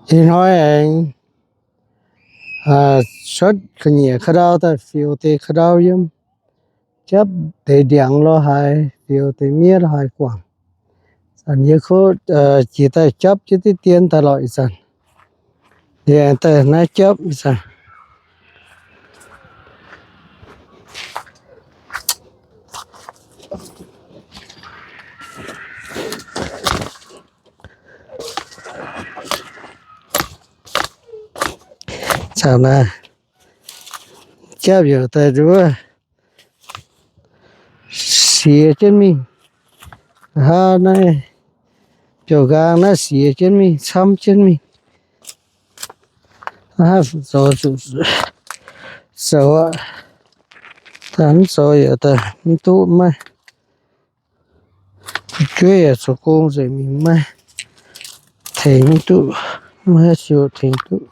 Ih hnoi aengx cuotv ga'nyiec ka'ndau daaih fiou deix ka'ndau yiem, japv deix ndiangx lorz haaix, fiou deix miev lorz haaix guangc. Zanc yie kov jiex daaih japv jienv diqv dien daaih lorqc ih zanc. Yie aengx daaih naaiv japv ih zanc. Caux naaiv japv yaac daaih nduov siex jienv mingh. Hnangv naaiv, biouv nqaang naaiv siex jienv mingh, camv jienv mingh. Hnangv naaiv zoux zuqc zoux aqv. Daaih mv zoux yaac daaih mv duqv maiv. Jueiv yaac zoux gong nzengc mingh maiv tengx mv duqv, maiv siou tengx duqv.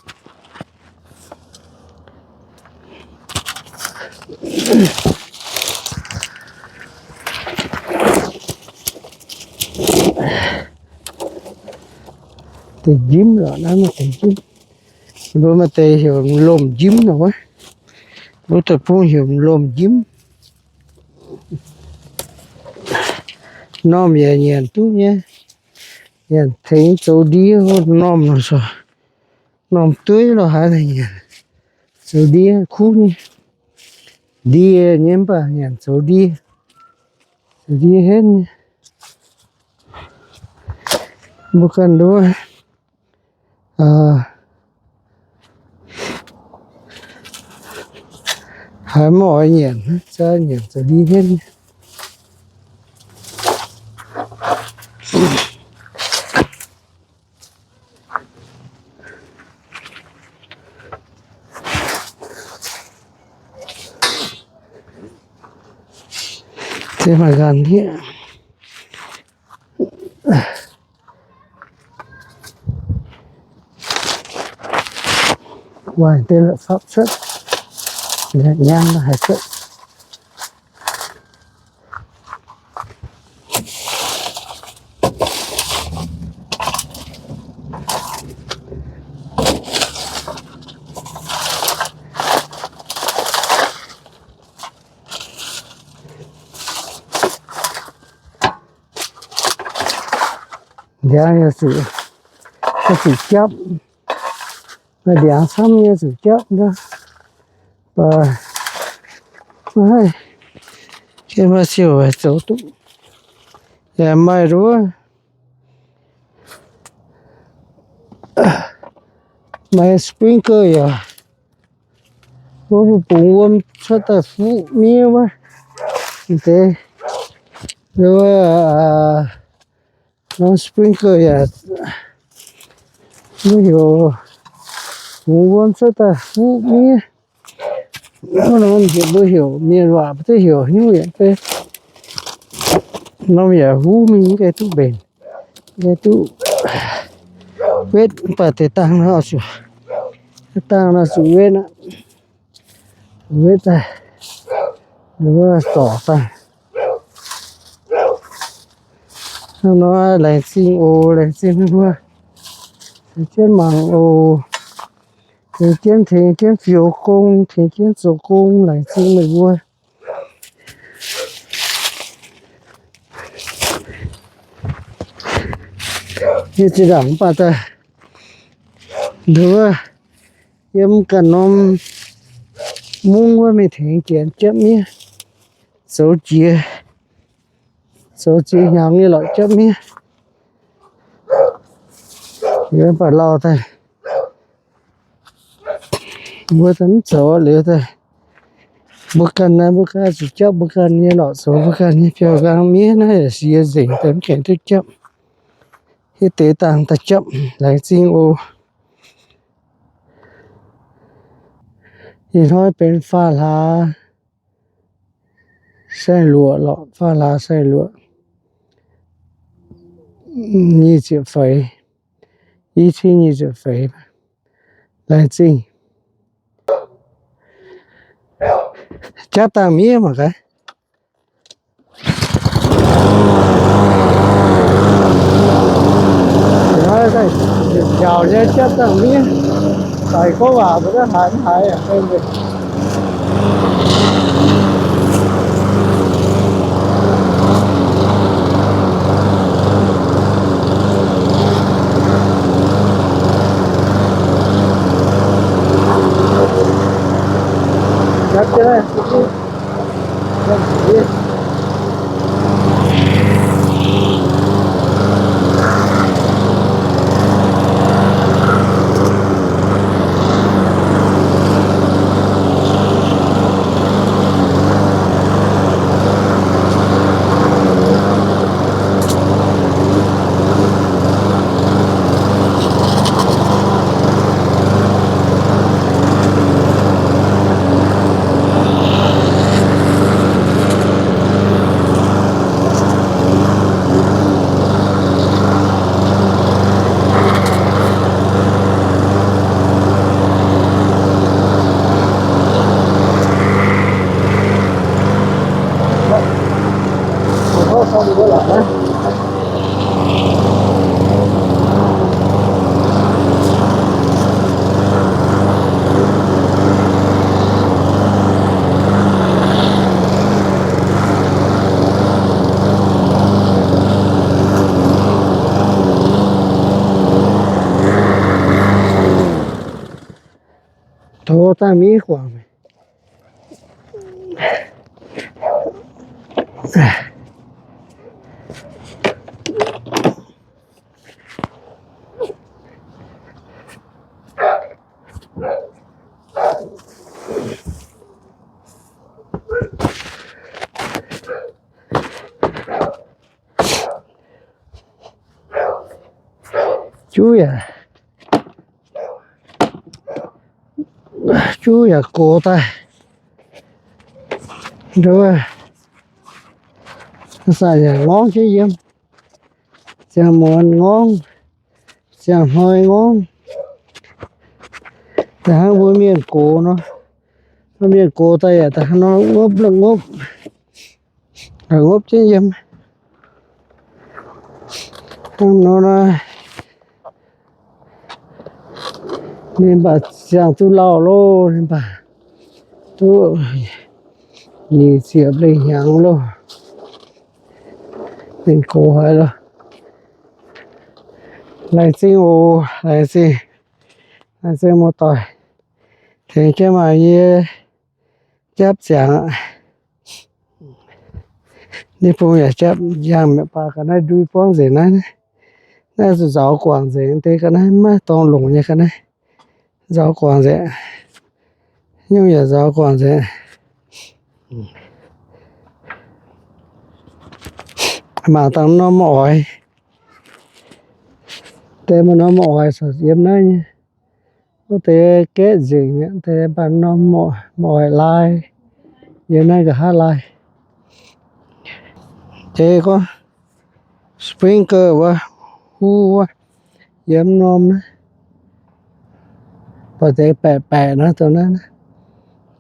Deix njimv lorqc, naaiv maaih deix njimv. Mbuo maaih deix heuc lomh njimv nor wuov. Mbuo deic-bung heuc lomh njimv. Normh yaac nyanc duqv nyei. Nyanc tengx zoux ndie wuov normh nor, normh dueiv lorz haaix nyanc zoux ndie kuv nyei. Ndie nyei mv baac nyanc zoux ndie, zoux ndie henv nyei. Mbuo ganh nduov haiz mv oix nyanc, za'gengh nyanc zoux ndie henv nyei. Deix maaih nqaanh hniev. Waaic deix la'fapv cuotv, nyanc haih cuotv. Ndiangx yaac zuqc, zuqc japv. Maaih ndiangx camv nyei zuqc japv nor. Mv baac maiv haih, maaih siou haic zoux duqv. Yaac maaih nduov, maaih sprinkler yaac, wuov bungx wuom cuotv daaih fuqv miev wuov. Deix, wuov, norm sprinkler yaac mbuo heuc bungx wuom cuotv daaih fuqv miev. Norm mbuo heuc mienh waac mbuo duqv heuc hnyouv yaac fei. Norm yaac huv mingh mv gaengh duqv mbenc, mv gaengh duqv wetv, mv baac deix dangh nor zuqc, dangh nor zuqc wetv aqv. Wetv daaih, wuov zorc daaih. Hnangv nor laengz zingh oc, laengz zingh mbuo tengx jienv mangc oc. Tengx jienv, tengx jienv fioux gong, tengx jienv zoux gong, laengz zingh meih mbuo. Yie zinh ndaangc mv baac daaih, nduov, yiem ganh norm mungv wuov mingh tengx janx japv miev, zoux jiex, zoux jiex hnyangx nyei lorqc japv miev. Yie mv baac lauh daaih, mbuo daaih mv zoux liuz daaih, mbuo ganh naaiv mbuo ganh zuqc japv mbuo ganh nyei lorqc, zoux mbuo ganh nyei. Biauv-nqaang miev naaiv yaac siex nzengc daaih mv gaengh duqv japv. Hitv deix dangh daaih japv, laengz zingh oc. Ih hnoi benx faam hlaax saeng-luoqc lorqc, faam hlaax saeng-luoqc, nyic ziepc feix, i cin nyic ziepc feix. Laengz zingh. Japv dangh miev mangc gaax. Hnoi daaih Njaaux nyei jatv dangh miev, daic gorngv waac mbuo duqv haiz mv haiz. Tov dangh miev guangc. Juv yaac, juv yaac gox daaih. Nduov, saah yaac ngorngv jienv yiem. Ziangh muonz ngorngv, ziangh hnoi ngorngv. Da'hnangv mbuo mienh gox nor, mbuo mienh gox daaih yaac da'hnangv nor ngopv, ngopv, ngopv jienv yiem. Hnangv nor, ninh mv baac ziangh duqv lauh loh, ninh mv baac duqv nyic ziepc lengh hnyangx loh. Ninh gox haic loh. Laengz zingh oc, laengz zingh, laengz zingh muoz-doic tengx jienv maaih yie japv ziangx aqv. Ninh bung yaac japv yangh mi'aqv, baac ga'naaiv ndui buangv nzengc naaiv. Naaiv zuqc nzaaux guangc nzengc deix ga'naaiv, maiv dorngx longc nyei ga'naaiv. Nzaaux guangc nzengc. Nyungc yaac nzaaux guangc nzengc. Mangc dangh norm mv oix. Deix maaih norm mv oix corc yiem naaiv nyei. Wuov deix gaeqv nzengc mi'aqv, deix mv baac norm mv oix lai. Yiem naaiv nqa'haav lai. Deix gorngv sprinkler wuov, huv wuov, yiem norm naaiv. Baac deix baeqc baeqc nor dongh naaiv,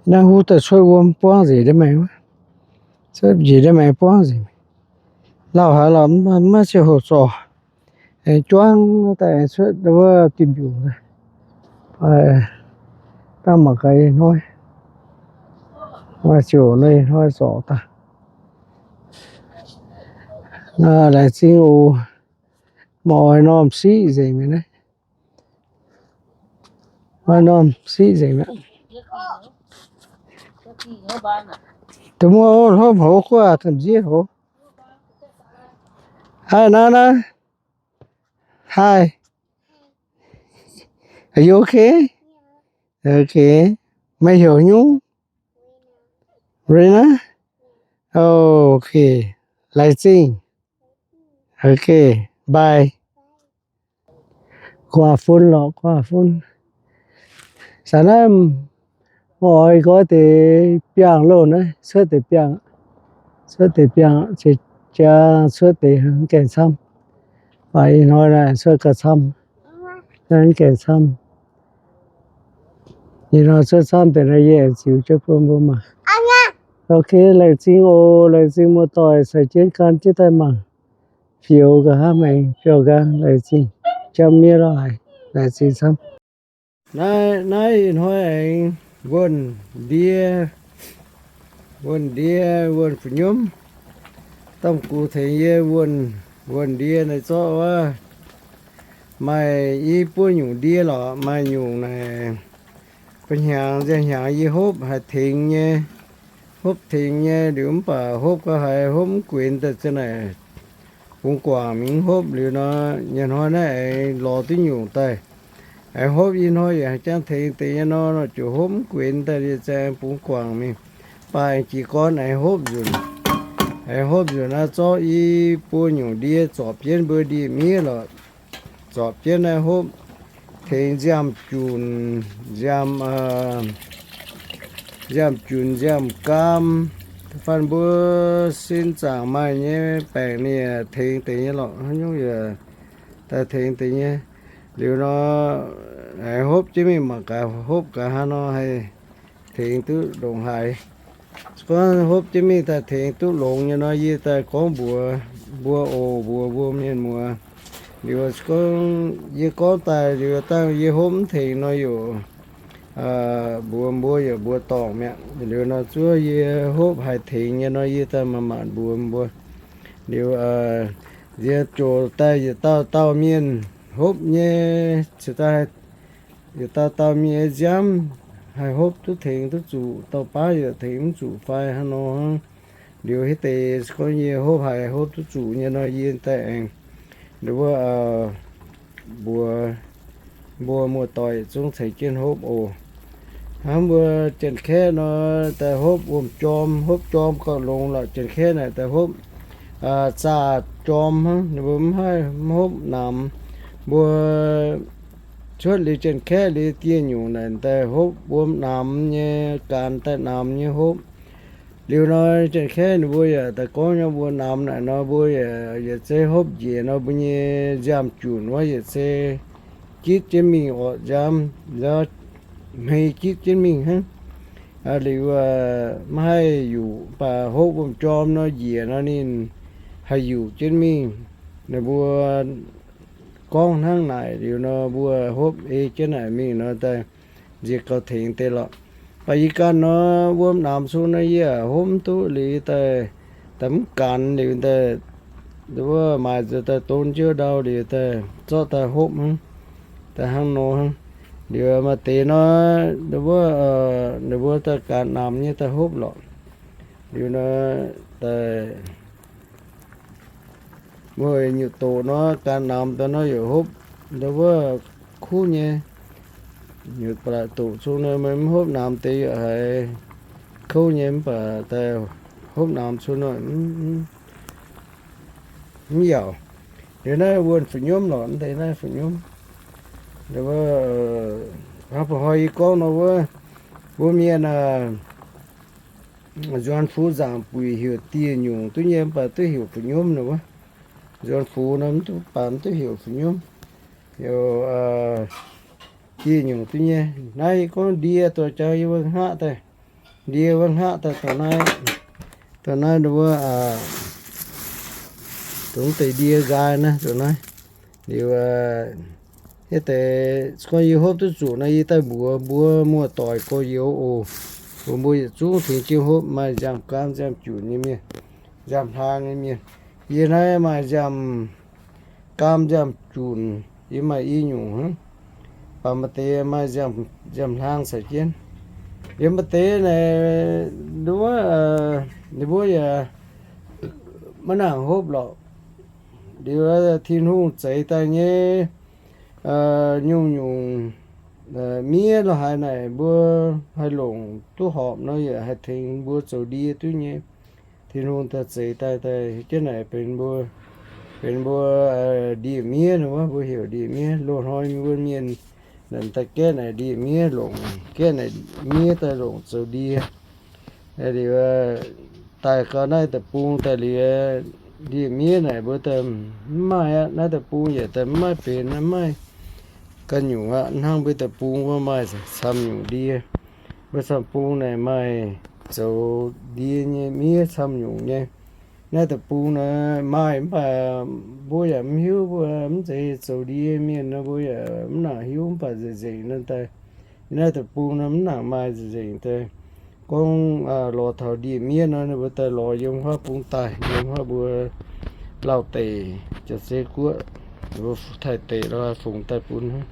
naaiv huv daaih cuotv wuom buangv nzengc ndiev maengx wuov. Cuotv njiec ndiev maengx buangv nzengc. Lauh haic lorqc, maiv ziangh hoc zorc. Aengx juangv daaih aengx cuotv wuov diuh mbiungc. Dangh mangc gaax ih hnoi. Maaih ziouc naaiv ih hnoi zorc daaih. Laengz zingh oc. Mv oix norm siqv nzengc mi'aqv naaiv. Mv oix norm siqv nzengc mi'aqv. Da'muoz hopv hoz gu'nguaaic gamh nziev hoz. Hi, Nana. Hi. Are you okay? Okay. Meih heuc nyungc? Rena? Okay. Laengz zingh. Okay. Bye. Guaax fun lorqc, guaax fun. Zanc naaiv mv oix nqoi deix biangh loh naaiv, cuotv deix biangh, cuotv deix biangh, jiex cuotv deix mv gaengh camv. Baac ih hnoi naaiv cuotv gauh camv, mv gaengh camv. Ih hnoi cuotv camv deix naaiv yie aengx ziux jienv bun mbuo mangc. Ok, laengz zingh oc, laengz zingh muoz-doic caux jienv gan jienv daaih mangc. Fioux nqa'haav maengx, fioux nqaang, laengz zingh. Jauv miev lorqc haic. Naaiv, naaiv ih hnoi aengx wuonh ndie, wuonh ndie, wuonh fu'nyumv. Domh gux tengx yie wuonh, wuonh ndie naaiv zorqv wuov, maaih i buo nyungc ndie lorqc, maaih nyungc naaic, ba'hnyangx nziaaux hnyangx yie hopv haiz tengx nyei, hopv tengx nyei liuz mv baac hopv gau haiz hopv mv guenx daaih ziang naaic bungx guangc mingh hopv liuz nor, nyei hnoi naaiv aengx lorz duqv nyungc daaih. Aengx hopv i hnoi yaac jangx tengx deix nyei nor, ziouc hopv mv guenx daaih liuz ziang bungx guangc mingh. Baac aengx jiez gorn aengx hopv nzunc, aengx hopv nzunc naaiv zorqv i buo nyungc ndie zorpc jienv mbuo ndie-miev lorqc. Zorpc jienv naaiv hopv tengx nziaamv-junc, nziaamv, nziaamv-junc, nziaamv-gaam, da'faanh mbuo sin zaangc maaih nyei baengc ninh tengx deix nyei lorqc. Haaix nyungc yaac daaih tengx deix nyei. Liuz nor, aengx hopv jienv mingh mangc gaax, hopv gaax hnangv nor haih tengx duqv longx haaix. Se gorngv hopv jienv mingh daaih tengx duqv longx nyei nor, yie daaih gorngv mbuox mbuo oc, mbuox mbuo mienh muoz. Liuz se gorngv yie gorngv daaih liuz dangh yie hopv mv tengx nor, yaac mbuox mbuo yaac mbuox dorngc mi'aqv. Liuz nor zuov yie hopv haiz tengx nyei nor, yie daaih manc-manc mbuox mbuo. Liuz yie ziouc daaih yietc dauh dauh mienh hopv nyei, cingx daaih yietc dauh dauh mienh nyei nziaamv haih hopv duqv tengx duqv zuqc, dauh baav yaac tengx mv zuqc fai hnangv nor hnangv. Liuz hitv deix se gorngv yie hopv haiz hopv duqv zuqc nyei nor, yie daaih aengx wuov mbuox mbuo muoz-doic zungv ceix jienv hopv oc. Hnangv mbuo Janx-Kaeqv nor, daaih hopv wuom-jorm, hopv jorm gauh longx lorqc. Janx-Kaeqv naaic daaih hopv zaah jorm hnangv, ninh mbuo mv haih mv hopv namx. Mbuo cuotv liuz Janx-Kaeqv liuz dieh nyungc naaic daaih hopv wuom namx nyei, gaanx daaih namx nyei hopv. Liuz nor Janx-Kaeqv ninh mbuo yaac daaih gorngv nyei mbuo namx naaic nor, mbuo yaac, yaac zeiz hopv njiec nor, mbuo nyei nziaamv-junc wuov yaac zeiz gitv jienv mingh orqc, nziaamv, hmei gitv jienv mingh hnangv. Liuz maiv haih yuqc, mv baac hopv wuom-jorm nor njiec nor ninh haih yuqc jienv mingh. Ninh mbuo gorngv hnangv naaic liuz nor, mbuo hopv ei jienv naaic mingh nor daaih nziex gauh tengx deix lorqc. Baac yie ganh nor, wuom namx sung nor yie hopv mv duqv liuz daaih, daaih mv gaanx liuz daaih, wuov maaic nzuonx daaih don jienv ndau liuz daaih zorqv daaih hopv hnangv, daaih hnangv nor hnangv. Liuz maaih deix nor, wuov, ninh mbuo daaih gaanx namx nyei daaih hopv lorqc. Liuz nor, daaih mbuo nyutc doqc nor, gaanx namx daaih nor yaac hopv, ndau wuov kuv nyei. Nyutc ba'laqc doqc cung nor, meih mv hopv namx deix yaac haiz kouv nyei, mv baac daaih hopv namx cung nor, mv yaac. Liuz naaiv wuonh fu'nyumv lorqc, mv deix naaiv fu'nyumv. Ndau wuov, hnangv ba'hnoi yie gorngv nor wuov, mbuo mienh nzuonx fuv nzaangc buic heuc dieh nyungc duqv nyei, mv baac duqv heuc fu'nyumv nor wuov. Nzuonx fuv nor mv duqv, baac mv duqv heuc fu'nyumv, heuc dieh nyungc duqv nyei. Naaiv yie gorngv ndie dongh jauv yie wuov hngaqv daaih, ndie wuov hngaqv daaih dongh naaiv, dongh naaiv ndau wuov, dongh deix ndie nqaai naaiv dongh naaiv. Liuz hitv deix se gorngv yie hopv duqv zuqc nor, yie daaih mbuox mbuo muoz-doic gorx-youz oc. Mbuox mbuo yietc zungv tengx jienv hopv, maaih nziaamv-gaam nziaamv-junc nyei mienh, nziaamv-hlaang nyei mienh. Yie naaiv maaih nziaamv-gaam nziaamv-junc, yie maaih i nyungc hnangv. Baac maaih deix maaih nziaamv-hlaang caux jienv. Liuz maaih deix naaic, wuov, ninh mbuo yaac maiv nangc hopv lorqc. Liuz Tin-Hungh zeix daaih nyei nyungc-nyungc miev lo haaix naaic mbuo haih longc duqv horpc nor, yaac haih tengx mbuo zoux ndie duqv nyei. Tin-Hungh daaih zeix daaih, daaih jienv naaic benx mbuo, benx mbuo ndie-miev nor wuov, mbuo heuc ndie-miev. Loz-hnoi mbuo mienh naaic daaih gaeqv naaic ndie-miev longc, gaeqv naaic miev daaih longc zoux ndie. Liuz daaih gau naaiv deic-bung daaih liuz, ndie-miev naaic mbuo daaih mv maaih aqv. Naaiv deic-bung yaac daaih mv maaih benx, mv maaih ganh nyungc aqv. Hnangv mbuo deic-bung wuov maaih camv nyungc ndie. Mbuo camv-bung naaic maaih zoux ndie nyei miev camv nyungc nyei. Naaiv deic-bung nor maaih mv baac mbuo yaac mv hiuv, mbuo mv zeiz zoux ndie mienh nor mbuo yaac mv nangc hiuv, mv baac nzengc nzengc nor daaih. Naaiv deic-bung nor mv nangc maaih nzengc nzengc daaih. Gorngv lorz taux ndie-miev nor ninh mbuo daaih lorz yiem huaav bung daaih, yiem huaav mbuo Lauv deic, Jaav-Zeiv Guoqv, mbuo Taiv deic lorz fungx daaih bun hnangv.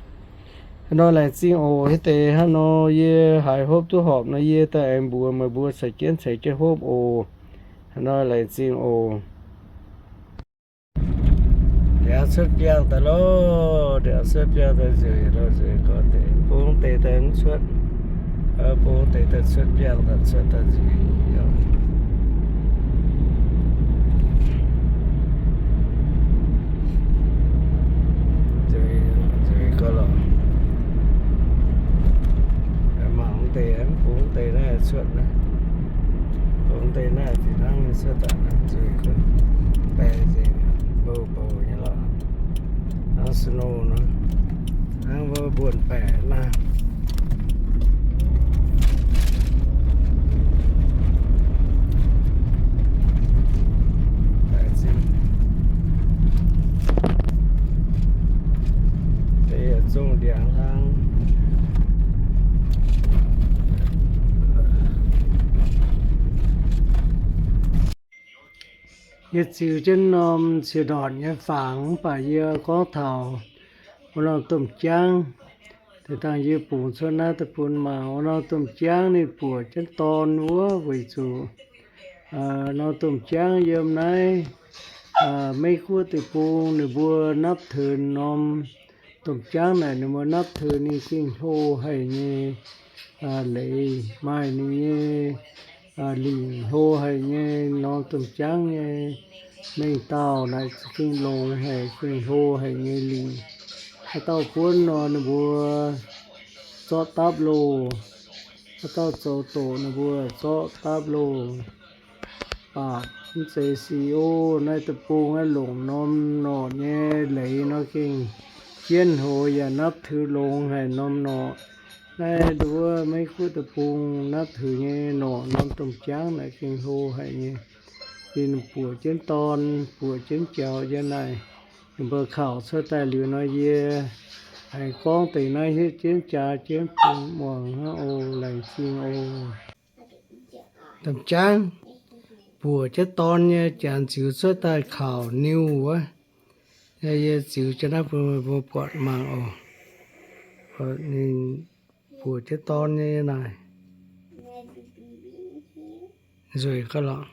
Hnangv nor laengz zingh oc. Hiuv deix hnangv nor yie haiz hopv duqv horpc nor yie daaih aengx mbuox meih mbuo caux jienv ceix jienv hopv oc. Hnangv nor laengz zingh oc. Ndiangx cuotv biangh daaih loh, ndiangx cuotv biangh daaih nzueic loh, nzueic gorx deix, bung deix daaih mv cuotv, bung deix daaih cuotv biangh daaih cuotv daaih nzueic. Nzueic, nzueic gorx loh. Mangc mv deix, mv bung deix naaiv cuotv naaiv, bung deix naaiv fih hnangv cuotv daaih naaiv nzueic gorx, baengh nzengc, bouh bouh nyei loh. Hnangv snow nor, hnangv wuov mbuonx baeqc naaiv. Deix yaac zongh ndiangx hlang. Yie ziux jienv norm cie ndortc nyei fangx mv baac yie gorngv taux wuov norm domh jaangv. Deix dangh yie bungx cuotv naaiv daaih bun mangc. Wuov norm domh jaangv ninh buoqc jienv dorn wuov weic zuqc norm domh jaangv yiem naaiv Meiv Guoqv deic-bung ninh mbuo napv tenx norm domh jaangv naaic, ninh mbuo napv tenx ninh gengh hlo haic nyei leiz, maaih ninh nyei lingc hlo haic nyei. Norm domh jaangv nyei mengh dauh naaic gengh longx haic, gengh hlo haic nyei lingc. Haaix dauh buonv nor ninh mbuo zorqv dapv loh, haaix dauh zoux doqc ninh mbuo zorqv dapv loh. Mv baac mv zeiz C E O, naaiv deic-bung aeqv, longc norm norqc nyei leiz nor gengh jienv hoz yaac napv tenx longx haic norm norqc. Naaiv nduov Meiv Guoqv deic-bung napv tenx nyei norqc norm domh jaangv naaic gengh hlo haic nyei. Ninh buoqc jienv dorn, buoqc jienv jaux yiem naaic. Ninh mbuo kaux cuotv daaih liuz nor yie haiz gorngv deix naaiv hietv jienv jaax jienv bun muangx hnangv oc. Laengz zingh oc. Domh jaangv buoqc jienv dorn nyei janx ziux cuotv daaih kaux niuh wuov. Yie ziux jienv naaiv bun meih mbuo buatc mangc oc. Ninh buoqc jienv dorn nyei naaic. Nzueic gaax lorqc.